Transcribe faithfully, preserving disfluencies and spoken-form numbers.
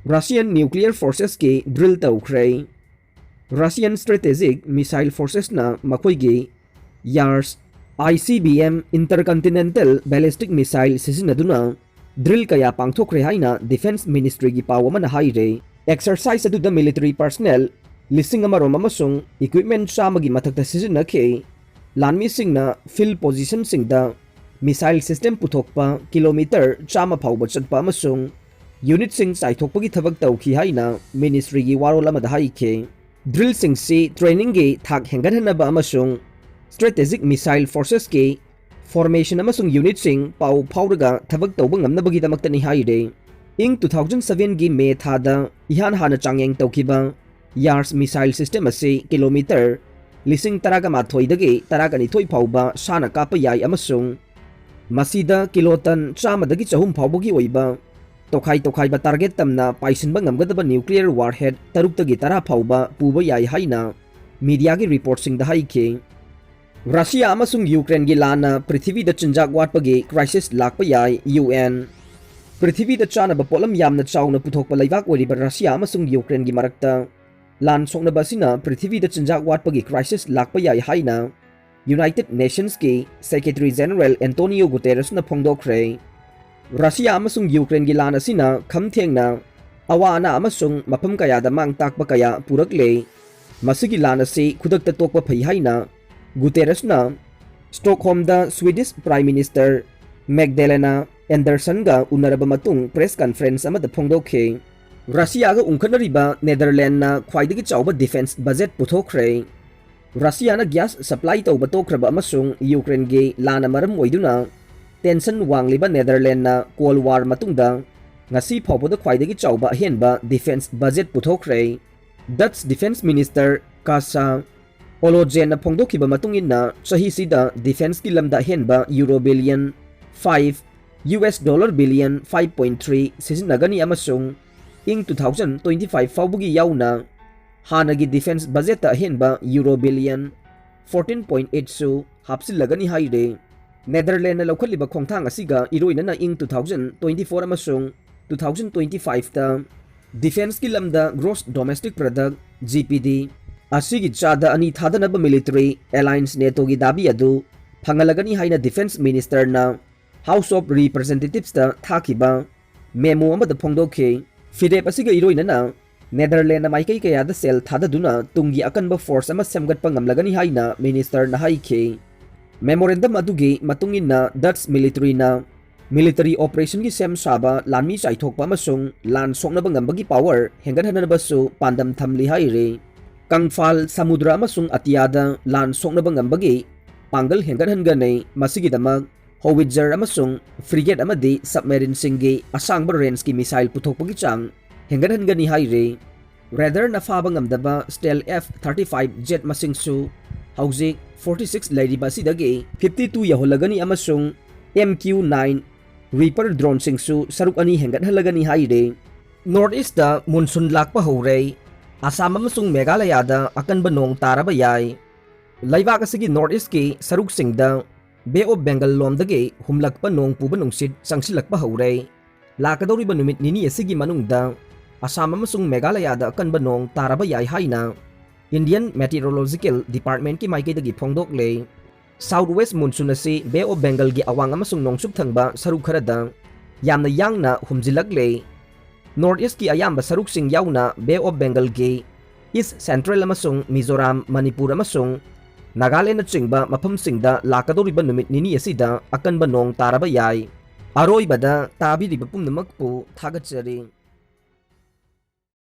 Russian Nuclear Forcesꯀꯤ drill ꯇꯧꯈ꯭ꯔꯦ꯫ Russian Strategic Missile Forcesꯅ ꯃꯈꯣꯏꯒꯤ YARS, I C B M, Intercontinental Ballistic Missile ꯁꯤꯖꯤꯟꯅꯗꯨꯅ drill ꯀꯌꯥ ꯄꯥꯡꯊꯣꯛꯈ꯭ꯔꯦ ꯍꯥꯏꯅ Defense Ministryꯒꯤ ꯄꯥꯎ ꯑꯃꯅ ꯍꯥꯏꯔꯦ꯫ Exercise ꯑꯗꯨꯗ military personnel ꯂꯤꯁꯤꯡ ꯑꯃꯔꯣꯝ ꯑꯃꯁꯨꯡ equipment ꯆꯥꯝꯃꯒꯤ ꯃꯊꯛꯇ ꯁꯤꯖꯤꯟꯅꯈꯤ꯫ ꯂꯥꯟꯃꯤꯁꯤꯡꯅ field positionꯁꯤꯡꯗ missile system ꯄꯨꯊꯣꯛꯄ, kilometre ꯆꯥꯝꯃ ꯐꯥꯎꯕ ꯆꯠꯄ ꯑꯃꯁꯨꯡ unitꯁꯤꯡ ꯆꯥꯏꯊꯣꯛꯄꯒꯤ ꯊꯕꯛ ꯇꯧꯈꯤ ꯍꯥꯏꯅ ministryꯒꯤ ꯋꯥꯔꯣꯜ ꯑꯃꯗ ꯍꯥꯏꯈꯤ꯫ Drillꯁꯤꯡꯁꯤ trainingꯒꯤ ꯊꯥꯛ ꯍꯦꯟꯒꯠꯍꯟꯅꯕ ꯑꯃꯁꯨꯡ Strategic Missile Forcesꯀꯤ formation ꯑꯃꯁꯨꯡ unitꯁꯤꯡ ꯄꯥꯎ ꯐꯥꯎꯔꯒ ꯊꯕꯛ ꯇꯧꯕ ꯉꯝꯅꯕꯒꯤꯗꯃꯛꯇꯅꯤ ꯍꯥꯏꯔꯦ꯫ ꯏꯪ two thousand sevenꯒꯤ May ꯊꯥꯗ ꯏꯍꯥꯟ ꯍꯥꯟꯅ ꯆꯥꯡꯌꯦꯡ ꯇꯧꯈꯤꯕ YARS missile system ꯑꯁꯤ kilometre ꯂꯤꯁꯤꯡ ꯇꯔꯥꯒ ꯃꯥꯊꯣꯏꯗꯒꯤ ꯇꯔꯥꯒ ꯅꯤꯊꯣꯏ ꯐꯥꯎꯕ ꯁꯥꯅ ꯀꯥꯞꯄ ꯌꯥꯏ ꯑꯃꯁꯨꯡ ꯃꯁꯤꯗ ꯀꯤꯂꯣ ꯇꯟ ꯆꯥꯝꯃꯗꯒꯤ ꯆꯍꯨꯝ ꯐꯥꯎꯕꯒꯤ ꯑꯣꯏꯕ ꯇꯣꯈꯥꯏ ꯇꯣꯈꯥꯏꯕ target ꯇꯝꯅ ꯄꯥꯏꯁꯤꯟꯕ ꯉꯝꯒꯗꯕ nuclear warhead ꯇꯔꯨꯛꯇꯒꯤ ꯇꯔꯥ ꯐꯥꯎꯕ ꯄꯨꯕ ꯌꯥꯏ ꯍꯥꯏꯅ mediaꯒꯤ reportꯁꯤꯡꯗ ꯍꯥꯏꯈꯤ꯫ Russia ꯑꯃꯁꯨꯡ Ukraineꯒꯤ ꯂꯥꯟꯅ ꯄ꯭ꯔꯤꯊꯤꯕꯤꯗ ꯆꯤꯟꯖꯥꯛ ꯋꯥꯠꯄꯒꯤ crisis ꯂꯥꯛꯄ ꯌꯥꯏ, U N꯫ ꯄ꯭ꯔꯤꯊꯤꯕꯤꯗ ꯆꯥꯅꯕ ꯄꯣꯠꯂꯝ ꯌꯥꯝꯅ ꯆꯥꯎꯅ ꯄꯨꯊꯣꯛꯄ ꯂꯩꯕꯥꯛ ꯑꯣꯏꯔꯤꯕ Russia ꯑꯃꯁꯨꯡ Ukraineꯒꯤ ꯃꯔꯛꯇ ꯂꯥꯟ ꯁꯣꯛꯅꯕ ꯑꯁꯤꯅ ꯄ꯭ꯔꯤꯊꯤꯕꯤꯗ ꯆꯤꯟꯖꯥꯛ ꯋꯥꯠꯄꯒꯤ crisis ꯂꯥꯛꯄ ꯌꯥꯏ ꯍꯥꯏꯅ United Nationsꯀꯤ Secretary General Antonio Guterresꯅ ꯐꯣꯡꯗꯣꯛꯈ꯭ꯔꯦ꯫ Russia ꯑꯃꯁꯨꯡ Ukraineꯒꯤ ꯂꯥꯟ ꯑꯁꯤꯅ ꯈꯝ ꯊꯦꯡꯅ ꯑꯋꯥ ꯑꯅꯥ ꯑꯃꯁꯨꯡ ꯃꯐꯝ ꯀꯌꯥꯗ ꯃꯥꯡ ꯇꯥꯛꯄ ꯀꯌꯥ ꯄꯨꯔꯛꯂꯦ꯫ ꯃꯁꯤꯒꯤ ꯂꯥꯟ ꯑꯁꯤ ꯈꯨꯗꯛꯇ ꯇꯣꯛꯄ ꯐꯩ ꯍꯥꯏꯅ Guterresꯅ Stockholmꯗ Swedish Prime Minister Magdalena Anderssonꯒ ꯎꯅꯔꯕ ꯃꯇꯨꯡ press conference ꯑꯃꯗ ꯐꯣꯡꯗꯣꯛꯈꯤ꯫ Russiaꯒ ꯎꯪꯈꯠꯅꯔꯤꯕ Netherlandsꯅ ꯈ꯭ꯋꯥꯏꯗꯒꯤ ꯆꯥꯎꯕ defence budget ꯄꯨꯊꯣꯛꯈ꯭ꯔꯦ꯫ Russiaꯅ gas supply ꯇꯧꯕ ꯇꯣꯛꯈ꯭ꯔꯕ ꯑꯃꯁꯨꯡ Ukraineꯒꯤ ꯂꯥꯟꯅ ꯃꯔꯝ ꯑꯣꯏꯗꯨꯅ tension ꯋꯥꯡꯂꯤꯕ Netherlandsꯅ Cold War ꯃꯇꯨꯡꯗ ꯉꯁꯤ ꯐꯥꯎꯕꯗ ꯈ꯭ꯋꯥꯏꯗꯒꯤ ꯆꯥꯎꯕ ꯑꯍꯦꯟꯕ defence budget ꯄꯨꯊꯣꯛꯈ꯭ꯔꯦ꯫ Dutch Defence Minister Kajsa Ollongrenꯅ ꯐꯣꯡꯗꯣꯛꯈꯤꯕ ꯃꯇꯨꯡ ꯏꯟꯅ, ꯆꯍꯤꯁꯤꯗ defenceꯀꯤ ꯂꯝꯗ ꯑꯍꯦꯟꯕ Euro billion five, U S dollar billion five point three ꯁꯤꯖꯤꯟꯅꯒꯅꯤ ꯑꯃꯁꯨꯡ ꯏꯪ two thousand twenty five ꯐꯥꯎꯕꯒꯤ ꯌꯥꯎꯅ ꯍꯥꯟꯅꯒꯤ defence budgetꯇ ꯑꯍꯦꯟꯕ Euro billion fourteen point eight ꯁꯨ ꯍꯥꯞꯆꯤꯜꯂꯒꯅꯤ ꯍꯥꯏꯔꯦ꯫ Netherlandsꯅ ꯂꯧꯈꯠꯂꯤꯕ ꯈꯣꯡꯊꯥꯡ ꯑꯁꯤꯒ ꯏꯔꯣꯏꯅꯅ ꯏꯪ two thousand twenty four ꯑꯃꯁꯨꯡ two thousand twenty fiveꯇ Defenceꯀꯤ ꯂꯝꯗ Gross Domestic Product, G P D, ꯑꯁꯤꯒꯤ ꯆꯥꯗ ꯑꯅꯤ ꯊꯥꯗꯅꯕ military alliance NATOꯒꯤ ꯗꯥꯕꯤ ꯑꯗꯨ ꯐꯪꯍꯜꯂꯒꯅꯤ ꯍꯥꯏꯅ Defence Ministerꯅ House of Representativesꯇ ꯊꯥꯈꯤꯕ memo ꯑꯃꯗ ꯐꯣꯡꯗꯣꯛꯈꯤ꯫ ꯐꯤꯔꯦꯞ ꯑꯁꯤꯒ ꯏꯔꯣꯏꯅꯅ Netherlandsꯅ ꯃꯥꯏꯀꯩ ꯀꯌꯥꯗ ꯁꯦꯜ ꯊꯥꯗꯗꯨꯅ ꯇꯨꯡꯒꯤ ꯑꯀꯟꯕ force ꯑꯃ ꯁꯦꯝꯒꯠꯄ ꯉꯝꯂꯒꯅꯤ ꯍꯥꯏꯅ ministerꯅ ꯍꯥꯏꯈꯤ꯫ Memorandum ꯑꯗꯨꯒꯤ ꯃꯇꯨꯡ ꯏꯟꯅ Dutch militaryꯅ military operationꯒꯤ ꯁꯦꯝ ꯁꯥꯕ, ꯂꯥꯟꯃꯤ ꯆꯥꯏꯊꯣꯛꯄ ꯑꯃꯁꯨꯡ ꯂꯥꯟ ꯁꯣꯛꯅꯕ ꯉꯝꯕꯒꯤ power ꯍꯦꯟꯒꯠꯍꯟꯅꯕꯁꯨ ꯄꯥꯟꯗꯝ ꯊꯝꯂꯤ ꯍꯥꯏꯔꯤ꯫ ꯀꯪꯐꯥꯜ, ꯁꯃꯨꯗ꯭ꯔ ꯑꯃꯁꯨꯡ ꯑꯇꯤꯌꯥꯗ ꯂꯥꯟ ꯁꯣꯛꯅꯕ ꯉꯝꯕꯒꯤ ꯄꯥꯡꯒꯜ ꯍꯦꯟꯒꯠꯍꯟꯒꯅꯤ꯫ ꯃꯁꯤꯒꯤꯗꯃꯛ howitzer ꯑꯃꯁꯨꯡ frigate ꯑꯃꯗꯤ submarineꯁꯤꯡꯒꯤ ꯑꯁꯥꯡꯕ rangeꯀꯤ missile ꯄꯨꯊꯣꯛꯄꯒꯤ ꯆꯥꯡ ꯍꯦꯟꯒꯠꯍꯟꯒꯅꯤ ꯍꯥꯏꯔꯤ꯫ Radarꯅ ꯐꯥꯕ ꯉꯝꯗꯕ stealth F thirty-five jet ꯃꯁꯤꯡꯁꯨ ꯍꯧꯖꯤꯛ forty-six ꯂꯩꯔꯤꯕ ꯑꯁꯤꯗꯒꯤ fifty-two ꯌꯧꯍꯜꯂꯒꯅꯤ ꯑꯃꯁꯨꯡ M Q nine Reaper droneꯁꯤꯡꯁꯨ ꯁꯔꯨꯛ ꯑꯅꯤ ꯍꯦꯟꯒꯠꯍꯜꯂꯒꯅꯤ ꯍꯥꯏꯔꯤ꯫ North Eastꯇ monsoon ꯂꯥꯛꯄ ꯍꯧꯔꯦ꯫ ꯑꯁꯥꯝ ꯑꯃꯁꯨꯡ ꯃꯦꯘꯥꯂꯌꯥꯗ ꯑꯀꯟꯕ ꯅꯣꯡ ꯇꯥꯔꯕ ꯌꯥꯏ꯫ ꯂꯩꯕꯥꯛ ꯑꯁꯤꯒꯤ North Eastꯀꯤ ꯁꯔꯨꯛꯁꯤꯡꯗ Bay of Bengal ꯂꯣꯝꯗꯒꯤ ꯍꯨꯝꯂꯛꯄ ꯅꯣꯡ ꯄꯨꯕ ꯅꯨꯡꯁꯤꯠ ꯆꯪꯁꯤꯜꯂꯛꯄ ꯍꯧꯔꯦ꯫ ꯂꯥꯛꯀꯗꯧꯔꯤꯕ ꯅꯨꯃꯤꯠ ꯅꯤꯅꯤ ꯑꯁꯤꯒꯤ ꯃꯅꯨꯡꯗ ꯑꯁꯥꯝ ꯑꯃꯁꯨꯡ ꯃꯦꯘꯥꯂꯌꯥꯗ ꯑꯀꯟꯕ ꯅꯣꯡ ꯇꯥꯔꯕ ꯌꯥꯏ ꯍꯥꯏꯅ Indian Meteorological Departmentꯀꯤ ꯃꯥꯏꯀꯩꯗꯒꯤ ꯐꯣꯡꯗꯣꯛꯂꯦ꯫ South West monsoon ꯑꯁꯤ Bay of Bengalꯒꯤ ꯑꯋꯥꯡ ꯑꯃꯁꯨꯡ ꯅꯣꯡꯆꯨꯞ ꯊꯪꯕ ꯁꯔꯨꯛ ꯈꯔꯗ ꯌꯥꯝꯅ ꯌꯥꯡꯅ ꯍꯨꯝꯖꯤꯜꯂꯛꯂꯦ꯫ North Eastꯀꯤ ꯑꯌꯥꯝꯕ ꯁꯔꯨꯛꯁꯤꯡ ꯌꯥꯎꯅ Bay of Bengalꯒꯤ East Central ꯑꯃꯁꯨꯡ ꯃꯤꯖꯣꯔꯥꯝ, ꯃꯅꯤꯄꯨꯔ ꯑꯃꯁꯨꯡ ꯅꯥꯒꯥꯂꯦꯟꯗꯅꯆꯤꯡꯕ ꯃꯐꯝꯁꯤꯡꯗ ꯂꯥꯛꯀꯗꯧꯔꯤꯕ ꯅꯨꯃꯤꯠ ꯅꯤꯅꯤ ꯑꯁꯤꯗ ꯑꯀꯟꯕ ꯅꯣꯡ ꯇꯥꯔꯕ ꯌꯥꯏ꯫ ꯑꯔꯣꯏꯕꯗ ꯇꯥꯕꯤꯔꯤꯕ ꯄꯨꯝꯅꯃꯛꯄꯨ ꯊꯥꯒꯠꯆꯔꯤ꯫